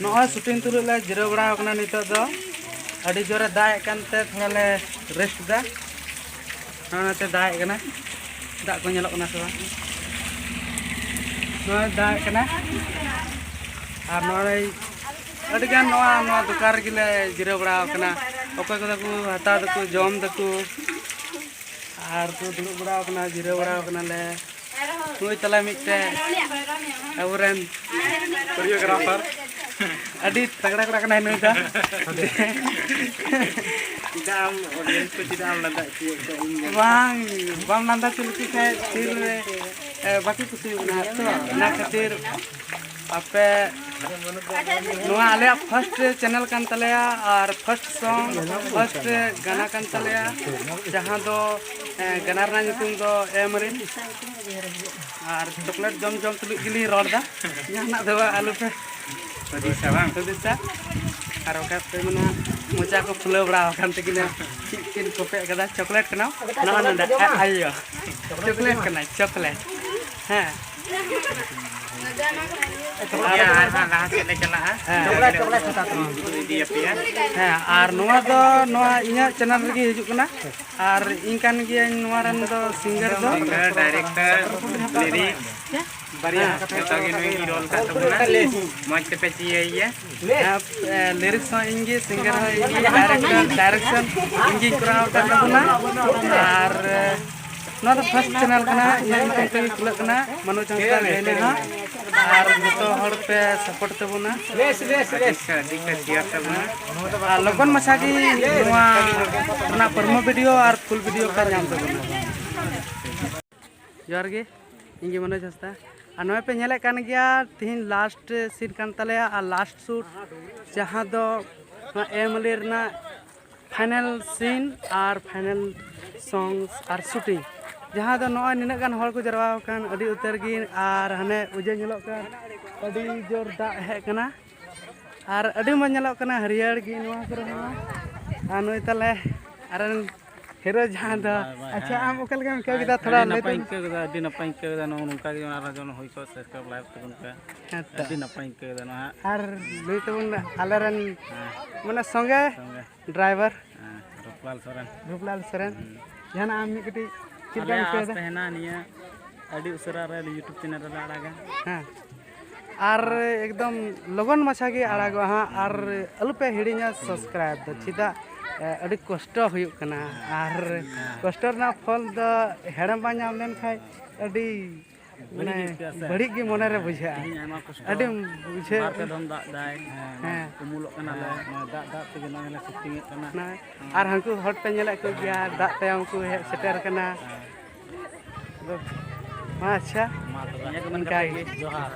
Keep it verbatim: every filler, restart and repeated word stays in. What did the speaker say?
ᱱᱚᱜᱼᱚᱭ ᱥᱩᱴᱤᱝ ᱛᱩᱞᱩᱡ ᱞᱮ ᱡᱤᱨᱟᱹᱣ ᱵᱟᱲᱟ ᱟᱠᱟᱱᱟ ᱱᱤᱛᱚᱜ ᱫᱚ᱾ ᱟᱹᱰᱤ ᱡᱳᱨᱮ ᱫᱟᱜ ᱮᱫ ᱠᱟᱱᱛᱮ ᱛᱷᱚᱲᱟ ᱞᱮ ᱨᱮᱥᱴ ᱮᱫᱟ᱾ ᱱᱚᱜᱼᱚᱭ ᱱᱚᱛᱮ ᱫᱟᱜ ᱮᱫ ᱠᱟᱱᱟ᱾ ᱫᱟᱜ ᱠᱚ ᱧᱮᱞᱚᱜ ᱠᱟᱱᱟ ᱥᱮ ᱵᱟᱝ? ᱱᱚᱜᱼᱚᱭ ᱫᱟᱜ ᱮᱫ ᱠᱟᱱᱟ᱾ ᱟᱨ ᱱᱚᱜᱼᱚᱭ ᱟᱹᱰᱤᱜᱟᱱ ᱱᱚᱣᱟ, ᱱᱚᱣᱟ ᱫᱚᱠᱟᱱ ᱨᱮᱜᱮ ᱞᱮ ᱡᱤᱨᱟᱹᱣ ᱵᱟᱲᱟ ᱟᱠᱟᱱᱟ᱾ ᱚᱠᱚᱭ ᱠᱚᱫᱚ ᱠᱚ ᱦᱟᱛᱟᱣ ᱫᱟᱠᱚ, ᱡᱚᱢ ᱫᱟᱠᱚ᱾ ᱟᱨ ᱠᱚ ᱫᱩᱲᱩᱵ ᱵᱟᱲᱟ ᱟᱠᱟᱱᱟ, ᱡᱤᱨᱟᱹᱣ ᱵᱟᱲᱟ ᱟᱠᱟᱱᱟᱞᱮ᱾ ᱱᱩᱭ ᱛᱟᱞᱮ ᱢᱤᱫᱴᱮᱡ ᱟᱵᱚᱨᱮᱱ ᱠᱳᱨᱤᱭᱳᱜᱨᱟᱯᱷᱟᱨ᱾ ᱟᱹᱰᱤ ᱛᱟᱜᱲᱟ ᱠᱚᱲᱟ ᱠᱟᱱᱟᱭ ᱱᱩᱭ ᱫᱚ᱾ ᱪᱮᱫᱟᱜ ᱟᱢ ᱚᱰᱤᱭᱮᱱᱥ ᱠᱚ ᱪᱮᱫᱟᱜ ᱮᱢ ᱞᱟᱸᱫᱟ ᱦᱚᱪᱚᱭᱮᱫ ᱠᱚᱣᱟ? ᱤᱧ ᱧᱮᱞ ᱵᱟᱝ, ᱵᱟᱢ ᱞᱟᱸᱫᱟ ᱦᱚᱪᱚ ᱞᱮᱠᱚ ᱠᱷᱟᱡ ᱛᱤ ᱨᱮ, ᱮ, ᱵᱟᱠᱚ ᱠᱩᱥᱤ ᱵᱚᱱᱟ ᱛᱚ, ᱚᱱᱟ ᱠᱷᱟᱹᱛᱤᱨ ᱟᱯᱮ ᱱᱚᱣᱟ ᱟᱞᱮᱭᱟᱜ ᱯᱷᱟᱥᱴ ᱪᱮᱱᱮᱞ ᱠᱟᱱ ᱛᱟᱞᱮᱭᱟ ᱟᱨ ᱯᱷᱟᱥᱴ ᱥᱚᱝ, ᱯᱷᱟᱥᱴ ᱜᱟᱱᱟ ᱠᱟᱱ ᱛᱟᱞᱮᱭᱟ, ᱡᱟᱦᱟᱸ ᱫᱚ, ᱮ, ᱜᱟᱱᱟ ᱨᱮᱱᱟᱜ ᱧᱩᱛᱩᱢ ᱫᱚ ᱮᱢ ᱨᱤᱱ᱾ ᱟᱨ ᱪᱚᱠᱞᱮᱴ ᱡᱚᱢ ᱡᱚᱢ ᱛᱩᱞᱩᱡ ᱜᱮᱞᱤᱧ ᱨᱚᱲ ᱮᱫᱟ, ᱡᱟᱦᱟᱱᱟᱜ ᱫᱚ ᱵᱟᱝ, ᱟᱞᱚ ᱯᱮ ᱦᱩᱫᱤᱥᱟ ᱵᱟᱝ? ᱦᱩᱫᱤᱥᱟ᱾ ᱟᱨ ᱚᱠᱟ ᱯᱮ ᱢᱮᱱᱟ, ᱢᱚᱪᱟ ᱠᱚ ᱯᱷᱩᱞᱟᱹᱣ ᱵᱟᱲᱟ ᱟᱠᱟᱱ ᱛᱟᱹᱠᱤᱱᱟ, ᱪᱮᱫ ᱠᱤᱱ ᱠᱚᱯᱮᱫ ᱠᱟᱫᱟ? ᱪᱚᱠᱞᱮᱴ ᱠᱟᱱᱟ, ᱱᱚᱜᱼᱚ ᱱᱚᱰᱮ, ᱟ-, ᱟᱭᱳ, ᱪᱚᱠᱞᱮᱴ ᱠᱟᱱᱟ, ᱪᱚᱠᱞᱮᱴ᱾ ᱦᱮᱸ᱾ ᱴᱷᱤᱠ ᱜᱮᱭᱟ, ᱟᱨ ᱦᱟᱸᱜ ᱞᱟᱦᱟ ᱥᱮᱫ ᱞᱮ ᱪᱟᱞᱟᱜᱼᱟ᱾ ᱦᱮᱸ᱾ ᱪᱚᱠᱞᱮᱴ, ᱪᱚᱠᱞᱮᱴ ᱦᱟᱛᱟᱣ ᱛᱟᱢᱟ᱾ ᱩᱫᱩᱜ ᱤᱫᱤᱭᱟᱯᱮᱭᱟ᱾ ᱦᱮᱸ, ᱟᱨ ᱱᱚᱣᱟ ᱫᱚ ᱱᱚᱣᱟ ᱤᱧᱟᱹᱜ ᱪᱮᱱᱮᱞ ᱨᱮᱜᱮ ᱦᱤᱡᱩᱜ ᱠᱟᱱᱟ᱾ ᱟᱨ ᱤᱧ ᱠᱟᱱ ᱜᱤᱭᱟᱹᱧ ᱱᱚᱣᱟ ᱨᱮᱱ ᱫᱚ ᱥᱤᱝᱜᱟᱨ ᱫᱚ᱾ ᱥᱤᱝᱜᱟᱨ, ᱰᱟᱭᱨᱮᱠᱴᱚᱨ, ᱞᱤᱨᱤᱠ, ᱵᱟᱨᱭᱟ᱾ ᱦᱮᱸ᱾ ᱡᱚᱛᱚ ᱜᱮ ᱱᱩᱭ ᱜᱮ ᱨᱳᱞ ᱠᱟᱱ ᱛᱟᱵᱚᱱᱟ᱾ ᱢᱚᱡᱽ ᱛᱮᱯᱮ ᱪᱤᱭᱟᱹᱭᱮᱭᱟ᱾ ᱦᱮᱸ, ᱮ, ᱞᱤᱨᱤᱠᱥ ᱦᱚᱸ ᱤᱧ ᱜᱮ, ᱥᱤᱝᱜᱟᱨ ᱦᱚᱸ ᱤᱧ ᱜᱮ, ᱰᱟᱭᱨᱮᱠᱴᱚᱨ, ᱰᱟᱭᱨᱮᱠᱥᱚᱱ ᱤᱧ ᱜᱤᱧ ᱠᱚᱨᱟᱣ ᱟᱠᱟᱫ ᱛᱟᱵᱚᱱᱟ᱾ ᱟᱨ, ᱮ, ᱱᱚᱣᱟ ᱫᱚ ᱯᱷᱟᱥᱴ ᱪᱮᱱᱮᱞ ᱠᱟᱱᱟ, ᱤᱧᱟᱹᱜ ᱧᱩᱛᱩᱢ ᱛᱮᱜᱮ ᱠᱷᱩᱞᱟᱹᱜ ᱠᱟᱱᱟ, ᱢᱟᱱᱳᱡᱽ ᱦᱟᱸᱥᱫᱟ ᱜᱟᱭᱱᱟ ᱦᱟᱸᱜ᱾ ᱟᱨ ᱡᱚᱛᱚ ᱦᱚᱲ ᱯᱮ ᱥᱟᱯᱳᱨᱴ ᱛᱟᱵᱚᱱᱟ᱾ ᱵᱮᱥ, ᱵᱮᱥ, ᱵᱮᱥ᱾ ᱟᱹᱰᱤ ᱯᱮ ᱥᱮᱭᱟᱨ ᱛᱟᱵᱚᱱᱟ᱾ ᱟᱨ ᱞᱚᱜᱚᱱ ᱢᱟᱪᱷᱟ ᱜᱮ ᱱᱚᱣᱟ ᱨᱮᱱᱟᱜ ᱯᱨᱳᱢᱳ ᱵᱷᱤᱰᱤᱭᱳ ᱟᱨ ᱯᱷᱩᱞ ᱵᱷᱤᱰᱤᱭᱳ ᱯᱮ ᱧᱟᱢ ᱛᱟᱵᱚᱱᱟ᱾ ᱡᱚᱦᱟᱨ ᱜᱮ, ᱤᱧ ᱜᱮ ᱢᱚᱱᱳᱡᱽ ᱦᱟᱸᱥᱫᱟ᱾ ᱟᱨ ᱱᱚᱜᱼᱚᱭ ᱯᱮ ᱧᱮᱞᱮᱫ ᱠᱟᱱ ᱜᱮᱭᱟ, ᱛᱤᱦᱤᱧ ᱞᱟᱥᱴ ᱥᱤᱱ ᱠᱟᱱ ᱛᱟᱞᱮᱭᱟ ᱟᱨ ᱞᱟᱥᱴ ᱥᱩᱴ, ᱡᱟᱦᱟᱸ ᱫᱚ ᱱᱚᱣᱟ ᱮᱢ ᱟᱞᱤ ᱨᱮᱱᱟᱜ ᱯᱷᱟᱭᱱᱟᱞ ᱥᱤᱱ ᱟᱨ ᱯᱷᱟᱭᱱᱟᱞ ᱥᱚᱝ ᱟᱨ ᱥᱩᱴᱤᱝ, ᱡᱟᱦᱟᱸ ᱫᱚ ᱱᱚᱜᱼᱚᱭ ᱱᱤᱱᱟᱹᱜ ᱜᱟᱱ ᱦᱚᱲ ᱠᱚ ᱡᱟᱨᱣᱟ ᱟᱠᱟᱱ ᱟᱹᱰᱤ ᱩᱛᱟᱹᱨ ᱜᱮ, ᱟᱨ ᱦᱟᱱᱮ ᱩᱡᱟᱹ ᱧᱮᱞᱚᱜ ᱠᱟᱱ ᱟᱹᱰᱤ ᱡᱳᱨ ᱫᱟᱜ ᱦᱮᱡ ᱠᱟᱱᱟ, ᱟᱨ ᱟᱹᱰᱤ ᱢᱚᱡᱽ ᱧᱮᱞᱚᱜ ᱠᱟᱱᱟ ᱦᱟᱹᱨᱭᱟᱹᱲ ᱜᱮ ᱱᱚᱣᱟ ᱠᱚᱨᱮ ᱦᱚᱸ᱾ ᱟᱨ ᱱᱩᱭ ᱛᱟᱞᱮ ᱟᱨ ᱦᱤᱨᱳ ᱡᱟᱦᱟᱸ ᱫᱚ᱾ ᱵᱟᱭ, ᱵᱟᱭ, ᱟᱪᱪᱷᱟ, ᱦᱮᱸ᱾ ᱟᱢ ᱚᱠᱟ ᱞᱮᱠᱟᱢ ᱟᱹᱭᱠᱟᱹᱣ ᱠᱮᱫᱟ? ᱛᱷᱚᱲᱟ ᱟᱹᱰᱤ ᱞᱟᱹᱭ ᱱᱟᱯᱟᱭ ᱛᱟᱵᱚᱱ ᱤᱧ ᱟᱹᱭᱠᱟᱹᱣ ᱠᱮᱫᱟ, ᱟᱹᱰᱤ ᱱᱟᱯᱟᱭ ᱤᱧ ᱟᱹᱭᱠᱟᱹᱣ ᱠᱮᱫᱟ᱾ ᱱᱚᱜᱼᱚ ᱱᱚᱝᱠᱟ ᱜᱮ ᱡᱮᱢᱚᱱ ᱟᱨᱦᱚᱸ ᱡᱮᱢᱚᱱ ᱦᱩᱭ ᱠᱚᱜ, subscribe, like ᱛᱟᱵᱚᱱ ᱯᱮ᱾ ᱦᱮᱸ ᱛᱚ᱾ ᱟᱹᱰᱤ ᱱᱟᱯᱟᱭ ᱤᱧ ᱟᱹᱭᱠᱟᱹᱣ ᱠᱮᱫᱟ ᱱᱚᱣᱟ᱾ ᱟᱨ ᱞᱟᱹᱭ ᱛᱟᱵᱚᱱ ᱟᱞᱮᱨᱮᱱ, ᱦᱮᱸ᱾ ᱢᱟᱱᱮ, ᱥᱚᱸᱜᱮ ᱥᱚᱸᱜᱮ᱾ Driver᱾ ᱦᱮᱸ, ᱨᱩᱯᱞᱟᱞ ᱥᱚᱨᱮᱱ᱾ ᱨᱩᱯᱞᱟᱞ ᱥᱚᱨᱮᱱ᱾ ᱦᱩᱸ᱾ ᱡᱟᱦᱟᱱᱟᱜ ᱟᱢ ᱢᱤᱫ ᱠᱟᱹᱴᱤᱡ ᱪᱮᱫ ᱞᱮᱠᱟᱢ ᱟᱞᱮᱭᱟᱜ ᱟᱸᱥ ᱟᱹᱭᱠᱟᱹᱣ ᱮᱫᱟ? ᱛᱟᱦᱮᱱᱟ ᱱᱤᱭᱟᱹ ᱟᱹᱰᱤ ᱩᱥᱟᱹᱨᱟ ᱨᱮ YouTube channel ᱨᱮᱞᱮ ᱟᱲᱟᱜᱟ᱾ ᱦᱮᱸ᱾ ᱟᱨ ᱮᱠᱫᱚᱢ ᱞᱚᱜᱚᱱ ᱢᱟᱪᱷᱟ ᱜᱮ ᱟᱲᱟᱜᱚᱜᱼᱟ ᱦᱟᱸᱜ, ᱟᱨ ᱟᱞᱚᱯᱮ ᱦᱤᱲᱤᱧᱟ subscribe ᱫᱚ᱾ ᱪᱮᱫᱟᱜ, ᱮ, ᱟᱹᱰᱤ ᱠᱚᱥᱴᱚ ᱦᱩᱭᱩᱜ ᱠᱟᱱᱟ, ᱟᱨ ᱠᱚᱥᱴᱚ ᱨᱮᱱᱟᱜ ᱯᱷᱚᱞ ᱫᱚ ᱦᱮᱲᱮᱢ ᱵᱟᱝ ᱧᱟᱢ ᱞᱮᱱᱠᱷᱟᱱ ᱟᱹᱰᱤ, ᱢᱟᱱᱮ, ᱵᱟᱹᱲᱤᱡ ᱜᱮ ᱟᱹᱭᱠᱟᱹᱜᱼᱟ ᱥᱮ? ᱵᱟᱹᱲᱤᱡ ᱜᱮ ᱢᱚᱱᱮᱨᱮ ᱵᱩᱡᱷᱟᱹᱜᱼᱟ᱾ ᱛᱮᱦᱮᱧ ᱟᱭᱢᱟ ᱠᱚᱥᱴᱚ᱾ ᱟᱹᱰᱤ ᱵᱩᱡᱷᱟᱹᱜ᱾ ᱵᱟᱨ ᱯᱮ ᱫᱚᱢ ᱫᱟᱜ ᱫᱟᱭ᱾ ᱦᱮᱸ᱾ ᱩᱢᱩᱞᱚᱜ ᱠᱟᱱᱟᱞᱮ᱾ ᱱᱚᱣᱟ ᱫᱟᱜ, ᱫᱟᱜ ᱛᱮᱜᱮ ᱱᱚᱜᱼᱚᱭ ᱞᱮ ᱥᱤᱛᱩᱝ ᱮᱫ ᱠᱟᱱᱟ᱾ ᱱᱚᱜᱼᱚᱭ᱾ ᱟᱨ ᱦᱟᱹᱱᱠᱩ ᱦᱚᱲ ᱯᱮ ᱧᱮᱞᱮᱫ ᱠᱚᱜᱮᱭᱟ, ᱫᱟᱜ ᱛᱟᱭᱚᱢ ᱠᱚ ᱦᱮᱡ ᱥᱮᱴᱮᱨ ᱠᱟᱱᱟ᱾ ᱦᱮᱸ᱾ ᱟᱫᱚ ᱢᱟ ᱟᱪᱪᱷᱟ, ᱢᱟ ᱛᱚᱵᱮ᱾ ᱤᱱᱠᱟ ᱜᱮ᱾ ᱡᱚᱦᱟᱨ᱾